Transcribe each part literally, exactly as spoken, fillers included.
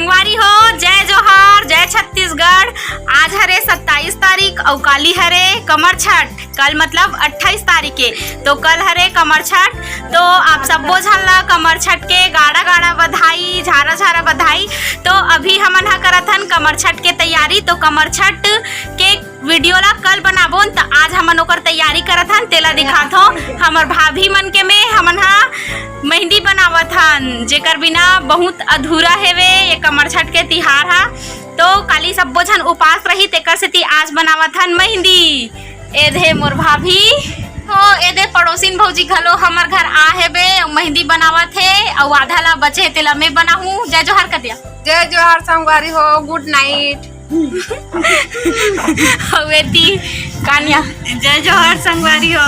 संगवारी हो, जय जोहार, जय छत्तीसगढ़। आज हरे सत्ताईस तारीख अउ काली हरे कमर छठ। कल मतलब अट्ठाईस तारीख के, तो कल हरे कमर छठ। तो आप सब्बो झन ला कमर छठ के गाड़ा गाड़ा बधाई, झारा झारा बधाई। तो अभी हमन ह करत हन कमर छठ के तैयारी। तो कमर छठ के वीडियो ला कल बनाबोन, त आज हमन ओकर तैयारी करत हन, तेला दिखात हो। हमर भाभी मन के में हमन हा मेहंदी बनावत हन, जेकर बिना बहुत अधूरा हेवे ये कमर छठ के तिहार हा। तो काली सब्बो झन उपास रही, तेकर सेती आज बनावत हन मेहंदी। ए दे मोर भाभी हो, ए दे पड़ोसिन भौजी घलो हमर घर आ हेबे, अउ मेहंदी बनावत हे, अउ आधा ला बचे हे, तेला मैं बनाहूं। जय जोहार कर दिया। जय जोहार संगवारी हो, गुड नाइट। अउ एती कानिया। जय जोहार संगवारी हो।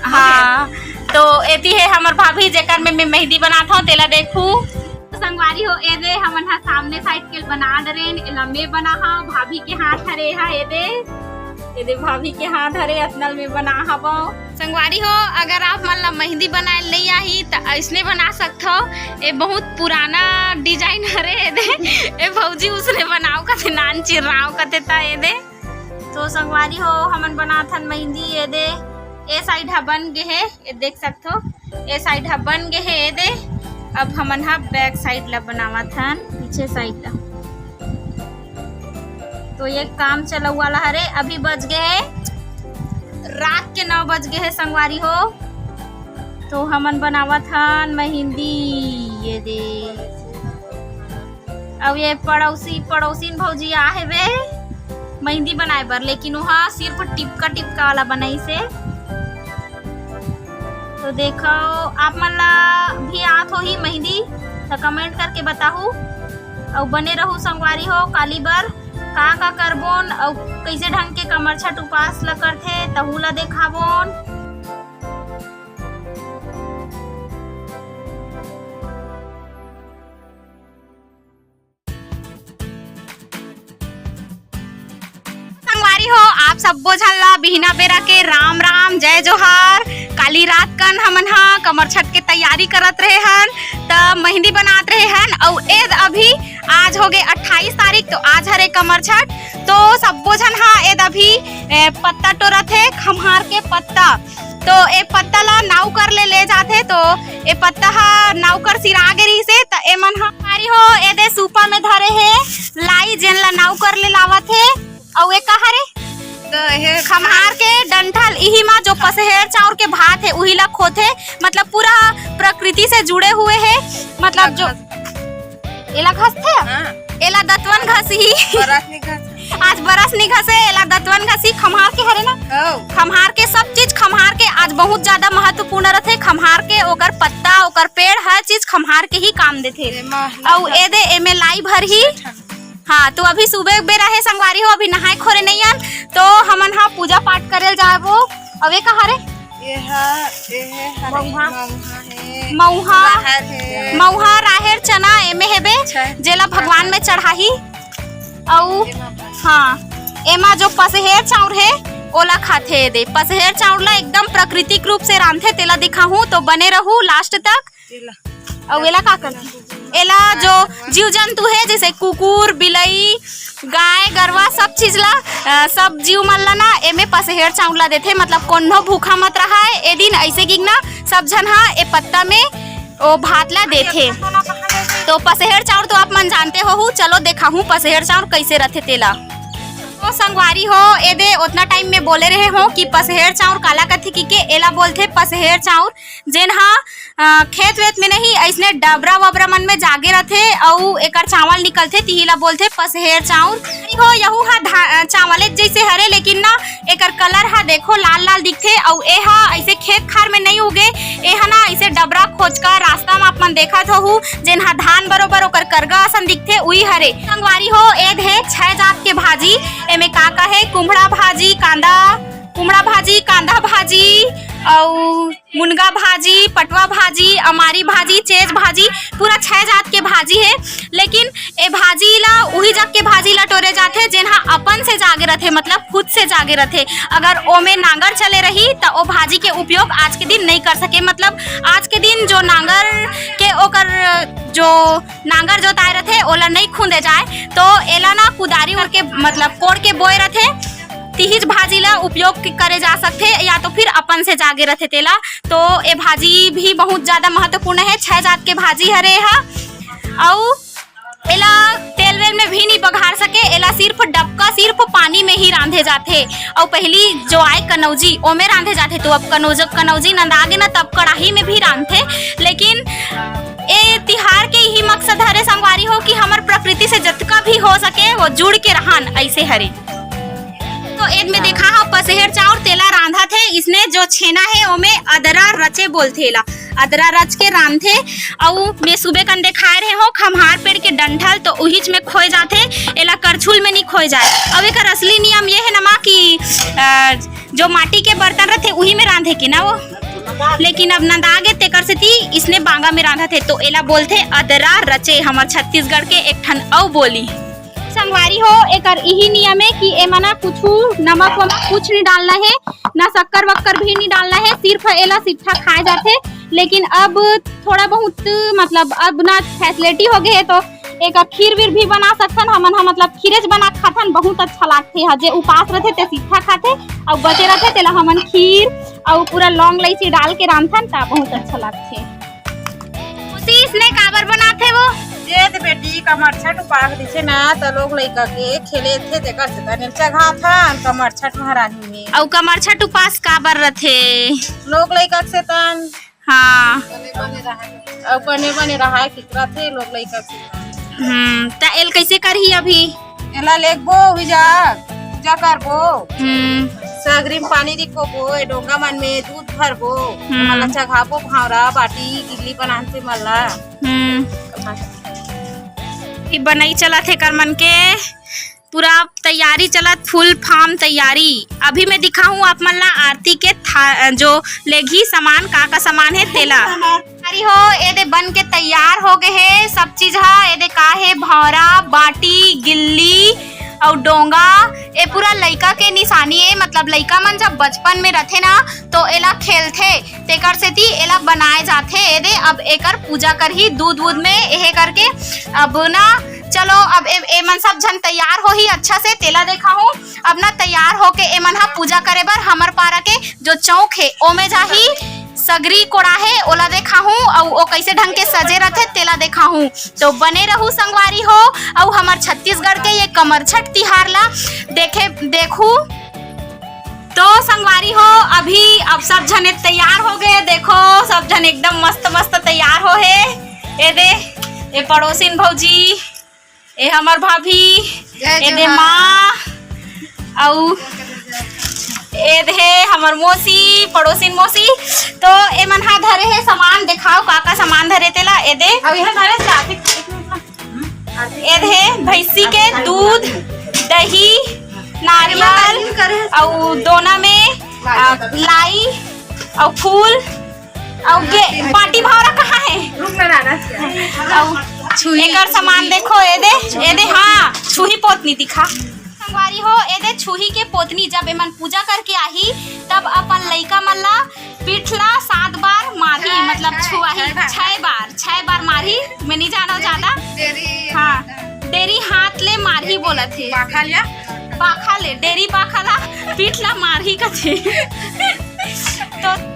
हाँ, तो एती हे हमर भाभी, जेकर में मैं मेहंदी बनात हूँ, तेला देखू। संगवारी हो, ए दे हमन हा सामने साइड के बना डरेन, एला मैं बना हव, भाभी के हाथ हरे हा, ए दे, ए दे भाभी के हाथ हरे, अतनल में बना हव। संगवारी हो, अगर आप मन ला मेहंदी बनाए नइ आही, त अइसने बना सकथव। ए बहुत पुराना डिजाइन हरे, ए दे, ए भौजी उसने बनाओ कथे, नान चिर्राओ कथे, त ए दे। तो संगवारी हो, हमन बनात हन मेहंदी, ए दे, ए साइड हा बन गे हे, ए देख सकथो, ए साइड हा बन गे हे, ए दे। अब हमन हा बैक साइड ला बनावत हन, पीछे साइड ला। तो ये काम चलऊ वाला हरे, अभी बज गे हे रात के नौ बज गे हे संगवारी हो। तो हमन बनावत हन मेहंदी, ये दे। अब ये पड़ोसी, पड़ोसिन भौजी आ हेबे मेहंदी बनाए बर, लेकिन वहाँ सिर्फ टिपका टिपका वाला बनाई से। तो देखो, आप मन ला भी आत होही मेहंदी, तो कमेंट करके बताहू। अउ बने रहू संगवारी हो, काली बर का का करबोन अउ कइसे ढंग के कमरछठ उपास ला करथे, तहू ला देखाबोन। संगवारी हो, आप सब्बो झन ला बिहना बेरा के राम राम, जय जोहार। काली रात कन हमन हा कमरछठ के तैयारी करत रहे हन, त मेहंदी बनात रहे हन, अउ एद अभी आज होगे अट्ठाईस तारीख, तो आज हरे कमरछठ। तो सब्बो झन हा एद अभी, ए, पत्ता टोरत हे, खम्हार के पत्ता। तो ए पत्ता ला नाव कर ले ले जाथे, तो ए पत्ता हा नाव कर सिरा गे रहिसे, त एमन हा पारी हो एदे सूपा में धरे हे लाई, जेन ला नाव कर ले लावत हे। अउ ए का हरे? तो हे खम्हार के डंठल, इही मा जो पसहेर चाउर के भात हे, उही ला खोथे, मतलब पूरा प्रकृति से जुड़े हुए हे, मतलब जो एला घसथे? हाँ। एला दतवन घसही। बरस नहीं घस। आज बरस नहीं घसे, एला दतवन घसही। खम्हार के हरे ना? हौ। खम्हार के सब चीज, खम्हार के आज बहुत ज्यादा महत्वपूर्ण रथे। खम्हार के ओकर पत्ता, ओकर पेड़, हर चीज खम्हार के ही काम देथे। एमा अउ एदे एमे लाई भरही। हाँ, तो अभी सुबह बेरा हे संगवारी हो, अभी नहाए खोरे नहीं आन, तो हमन हा पूजा पाठ करे जाबो। अउ ए का हरे? ये हा, ये हे हरे, मउहा। मउहा हे। मउहा, राहेर हे। मउहा, राहेर, चना, एमे हेबे, अच्छा। जेला भगवान में चढ़ाही। अउ, एमा बस। हाँ, एमा जो पसहेर चाउर हे, ओला खाथे दे। पसहेर चाउर ला एकदम प्राकृतिक रूप से रांधथे, तेला दिखाहूँ, तो बने रहू लास्ट तक। अउ एला का करथे? एला जो जीव जंतु हे, जैसे कुकुर, बिलई, गाय, गरवा, सब चीज ला, अ, सब जीव मन ला ना, एमे पसहेर चाउर ला देथे, मतलब कोनो भूखा मत रहाय। ए दिन ऐसे गिगना सब झन हा ए पत्ता में ओ भात ला देथे। तो पसहेर चाउर तो आप मन जानते हो, चलो देखाहूँ पसहेर चाउर कैसे रथे तेला। तो संगवारी हो, ए दे ओतना टाइम में बोले रहे हो कि पसहेर चाउर काला कथे कि के, एला बोलथे पसहेर चाउर। जेन हा, अ, खेत वेत में नहीं, अइसने डबरा वबरा मन में जागे रथे, अउ एकर चावल निकलथे, तिही ला बोलथे पसहेर चाउर। हो, यहू हा धा-, अ, चावल एक जैसे हरे, लेकिन ना एकर कलर हा देखो लाल लाल दिखथे, अउ ए हा अइसे खेत खार में नहीं उगे, ए हा ना अइसे डबरा खोचका रास्ता में आप मन देखत होहू, जेन हा धान बरोबर ओकर करगा असन दिखथे, उही हरे। संगवारी हो, ए दे छह जात के भाजी, एमे का का हे, कुम्हड़ा भाजी, कांदा, कुम्हड़ा भाजी, कांदा भाजी, अउ मुनगा भाजी, पटवा भाजी, अमारी भाजी, चेच भाजी, पूरा छह जात के भाजी हे। लेकिन ए भाजी ला उही जग के भाजी ला टोरे जाथे, जेन हा अपन से जागे रथे, मतलब खुद से जागे रथे। अगर ओमे नांगर चले रही, त ओ भाजी के उपयोग आज के दिन नहीं कर सके। मतलब आज के दिन जो नांगर के ओकर जो नांगर जोताए रथे, ओला नइ खुंदे जाए, तो एला ना कुदारी उड़ के, मतलब कोड़ के बोए रथे। तिहिच भाजी ला उपयोग के-, करे जा सकथे, या तो फिर अपन से जागे रथे तेला। तो ए भाजी भी बहुत ज्यादा महत्वपूर्ण हे, छह जात के भाजी हरे एहा। अउ एला तेल वेल में भी नहीं बघार सके, एला सिर्फ डबका, सिर्फ पानी में ही रांधे जाथे। अउ पहली जो आए कनौजी, ओमे रांधे जाथे। तो अब कनौज-, कनौजी नंदा गे ना, तब कड़ाही में भी रांधथे। लेकिन ए तिहार के यही मकसद हरे संगवारी हो कि हमर प्रकृति से जतका भी हो सके वो जुड़ के रहन, ऐसे हरे। तो एद में देखा हा पसेहर चाउर तेला रांधत हे, इसने जो छेना हे ओमे अदरा रचे बोलथे एला, अदरा रच के रांधथे। अउ मैं सुबह कन देखाए रहे हो खम्हार पेड़ के डंठल, तो उहिच में खोए जाथे, एला करछुल में नहीं खोए जाए। अब एकर असली नियम ये हे नमा कि अ, जो माटी के बर्तन रथे उही में रांधे के ना वो, लेकिन अब नंदा गे तेकर सेती इसने बांगा में रांधत हे, तो एला बोलथे अदरा रचे, हमर छत्तीसगढ़ के एक ठन अउ बोली। संगवारी हो, एकर इही नियम हे कि एमा ना कुछु नमक वमक कुछ नहीं डालना हे, ना शक्कर वक्कर भी नहीं डालना हे, सिर्फ एला सिट्ठा खाए जाथे। लेकिन अब थोड़ा बहुत, मतलब अब ना फैसिलिटी हो गए हे, तो एक खीर वीर भी बना सकथन हमन ह, मतलब खीरेच बना के खाथन, बहुत अच्छा लागथे ह। जे उपास रथे ते सिट्ठा खाथे, अउ बचे रथे तेला हमन खीर अउ पूरा लौंग इलायची डाल के रांधथन, त बहुत अच्छा लागथे। मौसी, इसने काबर बनाथे वो? जे त बेटी कमरछठ उपास दिसे ना, त लोग लइका के खेले थे, तेकर से तने चघाथन कमरछठ महारानी में। अउ कमरछठ उपास काबर रथे? लोग लइका के सेतन। हाँ। अउ बने बने रहाय, किकरा थे लोग लइका के। हम्म, त एल कैसे करही अभी? एला लेगबो, हुई जा, पूजा करबो। हम्म। सगरी में पानी रिकोबो, ए डोंगा मन में दूध भरबो। हम्म। मला चघाबो, भांवरा, बाटी, गिल्ली बनान से मला। हम्म। ई बनई चलत हे कर मन के। पूरा तैयारी चलत, full form तैयारी। अभी मैं दिखाहूँ आप मन ला आरती के था-, जो लेगही सामान, का का सामान हे तेला। अरे हो, ए दे बन के तैयार हो गए हे सब चीज हा। ए दे का हे, भौंरा, बाटी, गिल्ली अउ डोंगा। ए पूरा लइका के निशानी हे, मतलब लइका मन जब बचपन में रथे ना, तो एला खेलथे, तेकर सेती एला बनाए जाथे। ए दे अब एकर पूजा करही दूध वूध में, एहे करके अब ना चलो, अब ए, एमन सब झन तैयार होही अच्छा से, तेला देखाहूँ। अब ना तैयार होके एमन ह पूजा करे बर हमर पारा के जो चौक हे, ओमे जाही। सगरी कोड़ा हे, ओला देखाहूँ, अउ ओ कैसे ढंग के सजे रथे, तेला देखाहूँ। तो बने रहू संगवारी हो, अउ हमर छत्तीसगढ़ के ये कमरछठ तिहार ला देखे, देखू। तो संगवारी हो, अभी अब सब झने तैयार हो गए। देखो, सब झन एकदम मस्त मस्त तैयार हो हे। ए दे, ए पड़ोसिन भौजी, ए हमर भाभी, जय ए दे जोहार। माँ, अउ ए दे हमर मौसी, पड़ोसिन मौसी। तो ए मन हा धरे हे सामान, देखाओ का का सामान धरे तेला। ए दे, अउ इहाँ धरे से आके ए दे भैंसी के दूध, दही, नारियल अउ दोना में, आ, लाई अउ फूल अउ गे-, बाटी भौंरा कहाँ हे? अउ छुही। एकर सामान देखो, ए दे, ए दे, हाँ, छुही पोतनी दिखा। संगवारी हो, ए दे छुही के पोतनी, जब एमन पूजा करके आही, तब अपन लइका मन ला पीठ ला सात बार मारही, मतलब छुआही, छह बार, छह बार मारही। मैं नहीं जानो ज्यादा। डेरी हाँ, डेरी हाथ ले मारही बोलत हे। पाखा ले? पाखा ले, डेरी पाखा ला पीठ ला मारही कथे। तो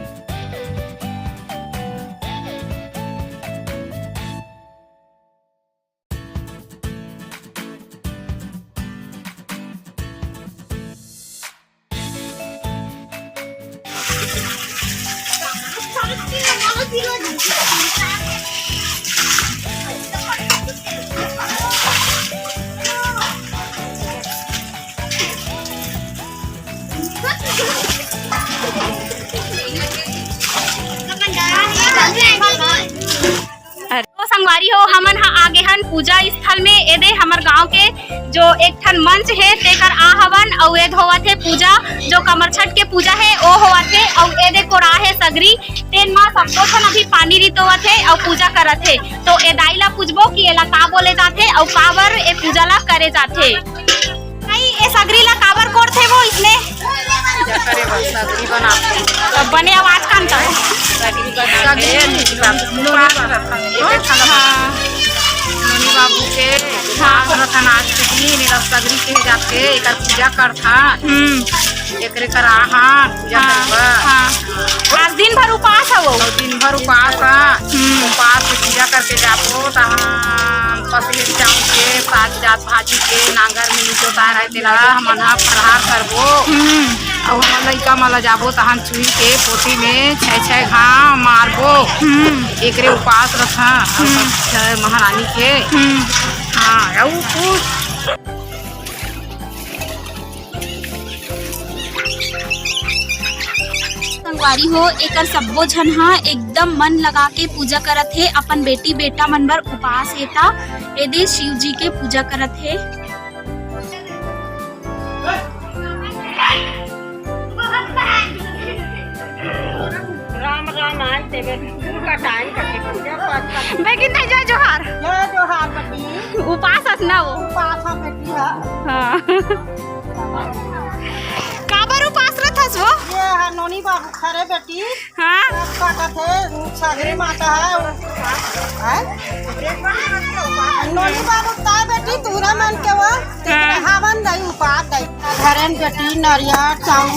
अरे। तो संगवारी हो, हमन ह आगे हन पूजा स्थल में। ए दे हमर गांव के जो एक ठन मंच हे, तेकर आ हवन, अउ ए दे होवत हे पूजा, जो कमरछठ के पूजा हे, ओ होवत हे। अउ ए दे कोड़ा हे सगरी, तेन म सबो झन अभी पानी रितोवत हे अउ पूजा करत हे। तो ए दाई ला पूछबो कि एला का बोले जाथे अउ काबर ए पूजा ला करे जाथे। भाई, ए सगरी ला काबर कोड़थे वो इसने? पूजा करे बर सगरी बनाथे। तब बने आवाज कान का? सगरी बनाथे, नोनी बाबू, हाँ। नोनी बाबू के हाँ। उपास रथन आज के दिन, एला सगरी कहे जाथे, एकर पूजा करथन। हम्म। एकरे करा हन पूजा हाँ, करे बर। हाँ। आज दिन भर उपास हवो? अउ दिन भर उपास हन। हम्म। उपास के पूजा करके जाबो, तहां पसली चाउर के, साग जात भाजी के, नांगर में जोताए रहे तेला हमन ह फरहार करबो। हम्म। अउ हमन लइका मन ल जाबो, तहां चुही के पोती में छै छै घांव मारबो। हम्म। एकरे उपास रथन, अउ हम्म। सब छै महारानी के। हम्म। हाँ, अउ कुछ संगवारी हो, एकर सब्बो झन ह एकदम मन लगा के पूजा करत हे, अपन बेटी बेटा मन बर उपास हे, त एदे शिव जी के पूजा करत हे। राम राम, आज देवे का टाइम करके पूजा पाठ कर। बेगिन दाई, जय जोहार। जय जोहार बेटी। उपास हस ना वो? उपास ह बेटी ह। हाँ। काबर उपास रथस वो? ये ह नोनी बाबू खरे बेटी। हाँ। रस्ता कथे, सगरी माता है, है? नोनी बाबू ताय बेटी, तूरा मन के वो, हाँ। हवन दई, उपास दई। धरेन बेटी, नरियर, चाउर,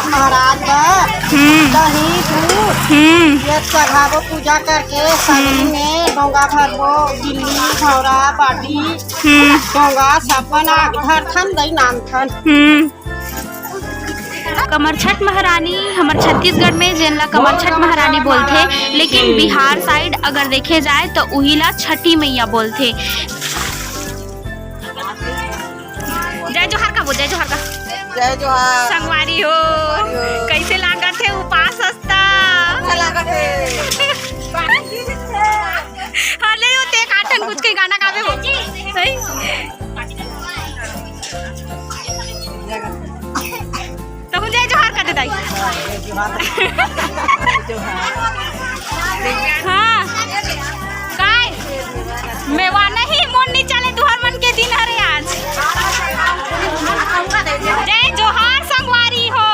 महाराज बर, हम्म। दही, दूध, हम्म। ये चढ़ाबो पूजा करके, सगरी हम्म। में डोंगा भरबो, बिल्ली, भौरा, बाटी, हम्म। डोंगा, सब बना के धरथन, दई नानथन। हम्म। कमरछठ महारानी हमर छत्तीसगढ़ में, जेन ला कमरछठ महारानी बोलथे, लेकिन बिहार side अगर देखे जाए तो उही ला छठी मैया बोलथे। जय जोहार का बोल, जय जोहार का। जय जोहार। संगवारी हो, संगवारी हो। कैसे लागत हे उपास हस्ता? अच्छा लागत हे। हले वो ते काटन कुछ के गाना गावे हो। सही? तहूँ जय जोहार कर दे दाई। हाँ। काय? मेवा नहीं, मोर नी चले, तुहर मन के दिन हरे आज। जय जोहार संगवारी हो।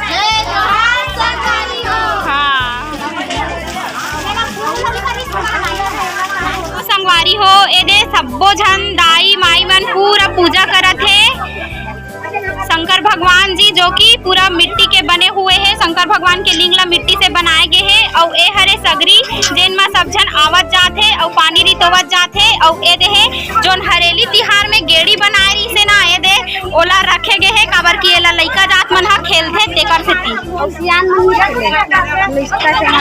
जय जोहार संगवारी हो। हाँ। संगवारी हो, एदे सब्बो झन दाई माई मन पूरा पूजा करत हे। शंकर भगवान जी, जो कि पूरा मिट्टी के बने हुए हे, शंकर भगवान के लिंग ला मिट्टी से बनाए गे हे। अउ ए हरे सगरी, जेन म सब झन आवत जात हे अउ पानी रितोवत जात हे। अउ एदे हे, जोन हरेली तिहार में गेड़ी बनाए रहिस हे ना, एदे ओला रखे गे हे, काबर कि एला लइका जात मन ह खेलथे, तेकर सेती। अउ सियान मन ही खेले, लइका के मन ह।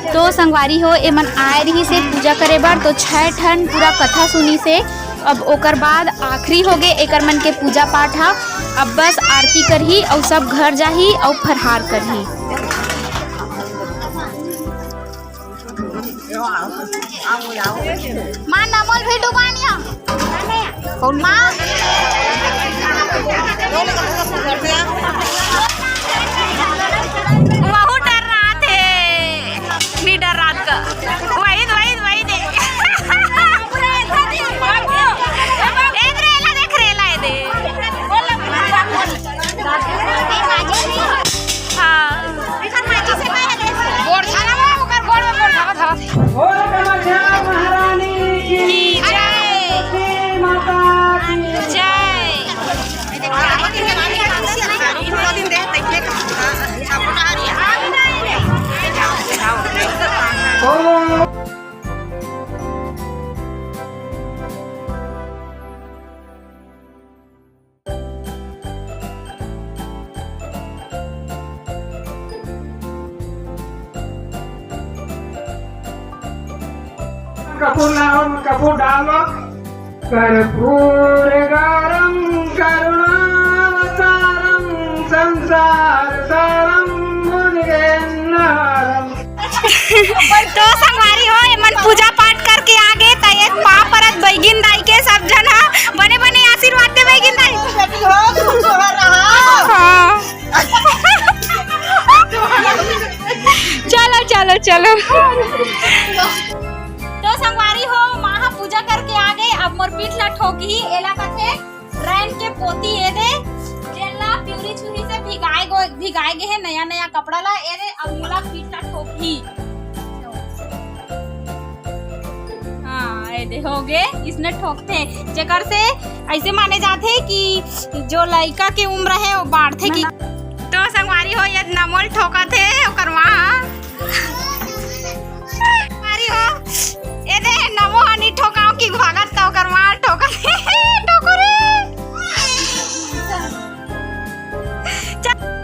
तो संगवारी हो, एमन आए रहिस हे पूजा करे बर, तो छह ठन पूरा कथा सुनिस हे। अब ओकर बाद आखिरी होगे एकर मन के पूजा पाठ ह। अब बस आरती करही अउ सब घर जाही अउ फरहार करही। माँ, नमोल भी डुबानिया। कौन? माँ। बहुत डर रहा थे। नहीं डर रहा था। वही, वही, वही दे। ए, रेला देख, रेला ए दे। हाँ। गोड़ धरा बा, ओकर गोड़ में गोड़ धरा था। बोल कमरछठ महारानी की की जय। जय। माता की जय। बोलो। कपूर लाओ, कपूर डालो। कर्पूर गौरम करुणावतारम संसार सारम मुनिगेन्द्रहारम। तो संगवारी हो, एमन पूजा पाठ करके आ गे, त एक पाँव परत बैगिन दाई के सब झन ह, बने बने आशीर्वाद दे बैगिन दाई। बेटी हो, सुख से रहा। हाँ। चलो, चलो। तो संगवारी हो, माँ ह पूजा करके आ गे, अब मोर पीठ ला ठोकही, एला कथे रैन के पोती, ए दे, जेन ला पिवरी छुरी से भिगाए गो-, भिगाए गे हे नया नया कपड़ा ला, ए दे, अब मोला पीठ ला ठोकही। हाँ, ए दे, हो गे, इसने ठोकथे, जेकर से ऐसे माने जाथे कि जो लइका के उम्र हे, वो बाढ़थे कि। तो संगवारी हो, ये नमोल ठोकत हे, ओकर माँ। संगवारी हो, ए दे, नमो हनी ठोकाओ कि भागत त ओकर माँ ठोकत हे, ठोको रे। चल।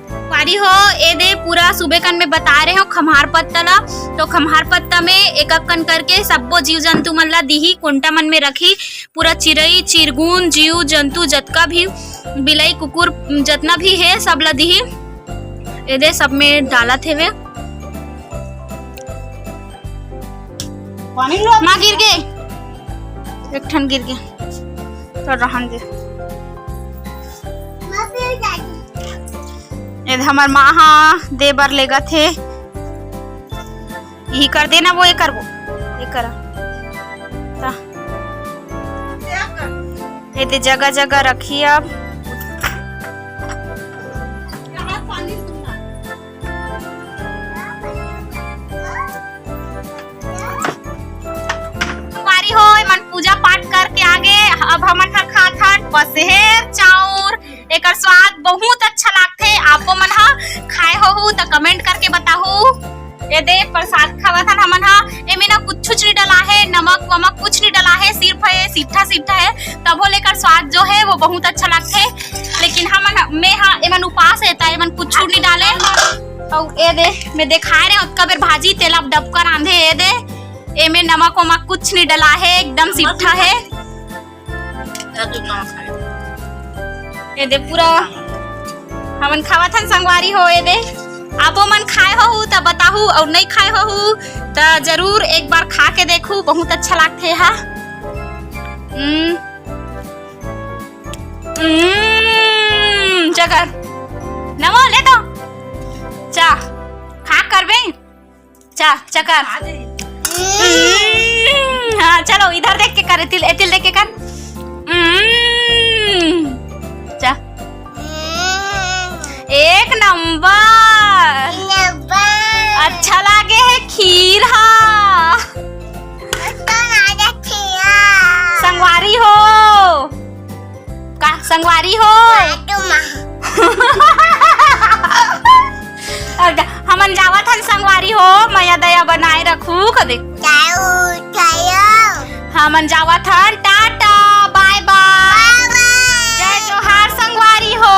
संगवारी हो, ए दे पूरा सुबह कन में बता रहे हो खम्हार पत्ता ला। तो खम्हार पत्ता में एक एक कन करके सब्बो जीव जंतु मन ला दिही, कोंटा मन में रखी। पूरा चिरई, चिरगुन, जीव जंतु जतका भी, बिलई, कुकुर, जतना भी हे, सब ला दिही। ए दे सब में डालत हेवे। पानी लो। माँ गिर गे, एक ठन गिर गे, तो रहन दे। ए दे हमर माँ हा दे बर लेगत हे। यही कर देना, वो ये करबो, ये करा। ता। ए दे जगह जगह रखी अब। संगवारी हो, एमन पूजा पाठ करके आ गे। अब हमन ह खात हन पसेहर चाउर। एकर स्वाद बहुत अच्छा लागथे। आपो मन ह खाए होहू त comment करके बताहू। ए दे प्रसाद खावत हन हमन ह। एमे ना कुछ नहीं डला है, नमक वमक कुछ नहीं डला है, सिर्फ है सिट्ठा सिट्ठा है, तभो लेकर स्वाद जो है वो बहुत अच्छा लागथे। लेकिन हमन ह, मैं ह, एमन उपास है त एमन कुछ नहीं डाले। अउ ए दे, मैं देखाए रहे ओतका बेर भाजी, तेला डबका रांधे। ए दे, एमे नमक वमक कुछ नहीं डला है, एकदम सिट्ठा है। ए दे पूरा हमन खावत हन संगवारी हो। ए दे, आपो मन खाए होहू त बताहू, अउ नहीं खाए होहू त जरूर एक बार खा के देखू, बहुत अच्छा लागथे हा। हम्म। हम्म, चकर। नमो, ले तो। चा, खा करबे। चा, चकर। हम्म, हाँ, चलो, इधर देख के कर, एतिल, एतिल देख के कर। हम्म, चा। एक नंबर। अच्छा लागे है खीर हा। संगवारी हो, का संगवारी हो? हमन जावत हन संगवारी हो, मया दया बनाए रखू कदे। हमन जावत हन, टाटा, बाय बाय। जय जोहार संगवारी हो।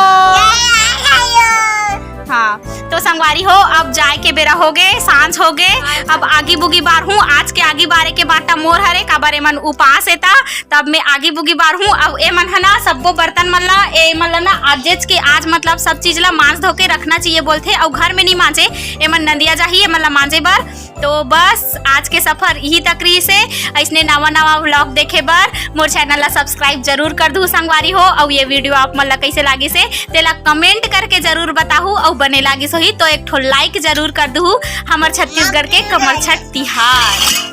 हाँ, तो संगवारी हो, अब जाए के बेरा हो गे, सांझ हो गे। अब आगी बुगी बारहूँ। आज के आगी बारे के बाटा मोर हरे, काबर एमन उपास एता, तब मैं आगी बुगी बारहूँ। अब एमन ह ना सब्बो बर्तन मन ला, एमन ला ना आजेच के आज मतलब सब चीज ला मांज धो के रखना चाहिए बोलथे, अउ घर में नहीं मांजे, एमन नंदिया जाही एमन ला मांजे बर। तो बस आज के सफर इही तक रहिस हे। अइसने नवा नवा vlog देखे बर मोर channel ला subscribe जरूर कर दू संगवारी हो। अउ ये video आप मन ला कइसे लागिस हे तेला comment करके जरूर बताहू, अउ बने लागिस होही तो एक ठो like जरूर कर दू। हमर छत्तीसगढ़ के कमरछठ तिहार।